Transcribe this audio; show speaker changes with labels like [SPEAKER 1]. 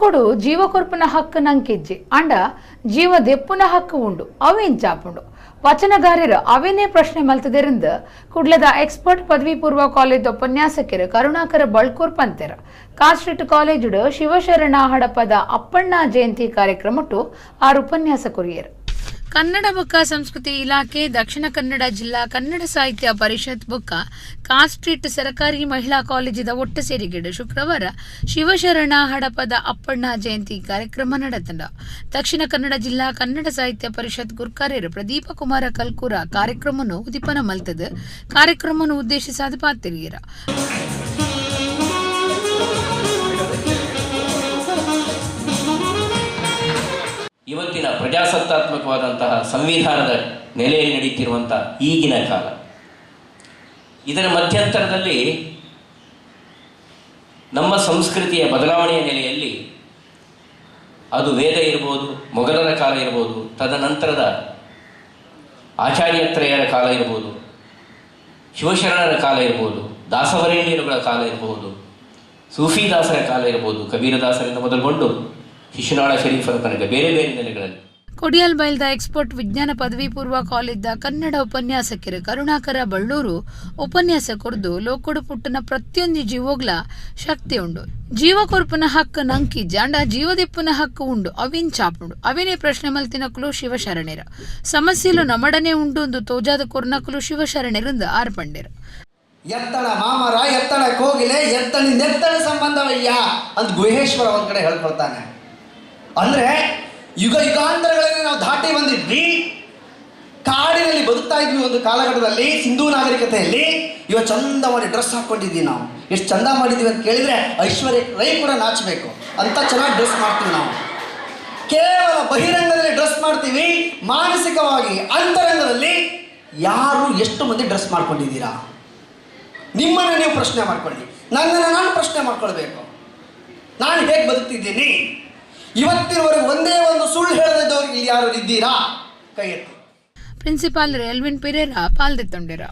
[SPEAKER 1] ಲೋಕೊಡು ಜೀವ ಕೊರ್ಪುನ ಹಕ್ಕು ನಂಕಿಜ್ಜಿ ಅಂಡ ಜೀವ ದೆಪ್ಪುನ ಹಕ್ಕು ಉಂಡು ಅವೆಂಚಾಪುಂಡು ವಚನಗಾರರು ಅವೇನೇ ಪ್ರಶ್ನೆ ಮಲ್ತದರಿಂದ ಕುಡ್ಲದ ಎಕ್ಸ್ಪರ್ಟ್ ಪದವಿ ಪೂರ್ವ ಕಾಲೇಜ್ ಉಪನ್ಯಾಸಕರು ಕರುಣಾಕರ ಬಳ್ಕೂರ್ ಪಂತೆರ ಕಾಸ್ಟ್ರೀಟ್ ಕಾಲೇಜುಡು ಶಿವಶರಣ ಹಡಪದ ಅಪ್ಪಣ್ಣ ಜಯಂತಿ ಕಾರ್ಯಕ್ರಮಟ್ಟು ಆರು ಉಪನ್ಯಾಸ ಕೊರಿಯರು. ಕನ್ನಡ ಬೊಕ್ಕ ಸಂಸ್ಕೃತಿ ಇಲಾಖೆ ದಕ್ಷಿಣ ಕನ್ನಡ ಜಿಲ್ಲಾ ಕನ್ನಡ ಸಾಹಿತ್ಯ ಪರಿಷತ್ ಬೊಕ್ಕ ಕಾಸ್ಟ್ರೀಟ್ ಸರಕಾರಿ ಮಹಿಳಾ ಕಾಲೇಜಿದ ಒಟ್ಟು ಸೇರಿಗೆಡು ಶುಕ್ರವಾರ ಶಿವಶರಣ ಹಡಪದ ಅಪ್ಪಣ್ಣ ಜಯಂತಿ ಕಾರ್ಯಕ್ರಮ ನಡೆತಂಡ. ದಕ್ಷಿಣ ಕನ್ನಡ ಜಿಲ್ಲಾ ಕನ್ನಡ ಸಾಹಿತ್ಯ ಪರಿಷತ್ ಗುರ್ಕಾರ್ಯರು ಪ್ರದೀಪ ಕುಮಾರ ಕಲ್ಕೂರ ಕಾರ್ಯಕ್ರಮವನ್ನು ಉದ್ದೀಪನ ಮಲ್ತದ ಕಾರ್ಯಕ್ರಮವನ್ನು ಉದ್ದೇಶಿಸಾದ ಪಾತಿರಿಯರ.
[SPEAKER 2] ಇವತ್ತಿನ ಪ್ರಜಾಸತ್ತಾತ್ಮಕವಾದಂತಹ ಸಂವಿಧಾನದ ನೆಲೆಯಲ್ಲಿ ನಡೆಯುತ್ತಿರುವಂತಹ ಈಗಿನ ಕಾಲ, ಇದರ ಮಧ್ಯಂತರದಲ್ಲಿ ನಮ್ಮ ಸಂಸ್ಕೃತಿಯ ಬದಲಾವಣೆಯ ನೆಲೆಯಲ್ಲಿ ಅದು ವೇದ ಇರ್ಬೋದು, ಮೊಘಲರ ಕಾಲ ಇರ್ಬೋದು, ತದನಂತರದ ಆಚಾರ್ಯತ್ರಯರ ಕಾಲ ಇರ್ಬೋದು, ಶಿವಶರಣರ ಕಾಲ ಇರ್ಬೋದು, ದಾಸವರೇಣ್ಯರುಗಳ ಕಾಲ ಇರಬಹುದು, ಸೂಫಿದಾಸರ ಕಾಲ ಇರ್ಬೋದು, ಕಬೀರದಾಸರಿಂದ ಮೊದಲುಗೊಂಡು ಶಿಶುನಾಳ ಶರೀಫರ ತನಕ ಬೇರೆ ಬೇರೆ ನೆಲೆಗಳಲ್ಲಿ.
[SPEAKER 1] ಕೊಡಿಯಲ್ ಬೈಲ್ದ ಎಕ್ಸ್ಪರ್ಟ್ ವಿಜ್ಞಾನ ಪದವಿ ಪೂರ್ವ ಕಾಲೇಜ್ದ ಕನ್ನಡ ಉಪನ್ಯಾಸಕರು ಕರುಣಾಕರ ಬಳ್ಳೂರು ಉಪನ್ಯಾಸ ಕೊರ್ದು ಲೋಕೊಡು ಪುಟ್ಟನ ಪ್ರತಿಯೊಂದು ಜೀವೋಗ್ಲ ಶಕ್ತಿ ಉಂಡು, ಜೀವ ಕೊರ್ಪುನ ಹಕ್ಕು ನಂಕಿ ಜಾಂಡ ಜೀವದಿಪ್ಪುನ ಹಕ್ಕು ಉಂಡು ಅವಿನ್ ಚಾಪುಂಡು ಅವಿನೇ ಪ್ರಶ್ನೆ ಮಲ್ತಿನಕುಲು ಶಿವಶರಣೆರ ಸಮಸ್ಯೆಲು ನಮಡನೆ ಉಂಡು ಒಂದು ತೋಜಾದ ಕೊರ್ನಕುಲು ಶಿವಶರಣೆರಿಂದ ಆರ್ಪಂಡೆರು.
[SPEAKER 3] ಎತ್ತಣ ಮಾಮರ ಎತ್ತಣ ಕೋಗಿಲೆ ಎತ್ತಣಿ ನೆತ್ತಣ ಸಂಬಂಧವಯ್ಯ ಅಂತ ಗುಹೇಶ್ವರ ಒಂದ್ ಕಡೆ ಹೇಳ್ಕೊಳ್ತಾನೆ. ಅಂದರೆ ಯುಗ ಯುಗಾಂತರಗಳಲ್ಲಿ ನಾವು ದಾಟಿ ಬಂದಿದ್ವಿ, ಕಾಡಿನಲ್ಲಿ ಬದುಕ್ತಾ ಇದ್ವಿ ಒಂದು ಕಾಲಘಟ್ಟದಲ್ಲಿ ಸಿಂಧೂ ನಾಗರಿಕತೆಯಲ್ಲಿ. ಇವಾಗ ಚಂದ ಮಾಡಿ ಡ್ರೆಸ್ ಹಾಕ್ಕೊಂಡಿದ್ದೀವಿ ನಾವು, ಎಷ್ಟು ಚಂದ ಮಾಡಿದ್ದೀವಿ ಅಂತ ಕೇಳಿದರೆ ಐಶ್ವರ್ಯ ರೈ ಕೂಡ ನಾಚಬೇಕು ಅಂತ ಚೆನ್ನಾಗಿ ಡ್ರೆಸ್ ಮಾಡ್ತೀವಿ ನಾವು. ಕೇವಲ ಬಹಿರಂಗದಲ್ಲಿ ಡ್ರೆಸ್ ಮಾಡ್ತೀವಿ, ಮಾನಸಿಕವಾಗಿ ಅಂತರಂಗದಲ್ಲಿ ಯಾರು ಎಷ್ಟು ಮಂದಿ ಡ್ರೆಸ್ ಮಾಡ್ಕೊಂಡಿದ್ದೀರಾ? ನಿಮ್ಮನ್ನು ನೀವು ಪ್ರಶ್ನೆ ಮಾಡ್ಕೊಳ್ಳಿ, ನನ್ನನ್ನು ನಾನು ಪ್ರಶ್ನೆ ಮಾಡ್ಕೊಳ್ಬೇಕು, ನಾನು ಹೇಗೆ ಬದುಕ್ತಿದ್ದೀನಿ? ಇವತ್ತಿನವರೆಗೆ ಒಂದೇ ಒಂದು ಸುಳ್ಳು ಹೇಳದಿದ್ದವ್ರಿಗೆ ಇಲ್ಲಿ ಯಾರು ಇದ್ದೀರಾ? ಕೈ ಎತ್ತಿ.
[SPEAKER 1] Principal Elvin Pereira ಪಾಲ್ದೆತ್ತೊಂಡೆರ.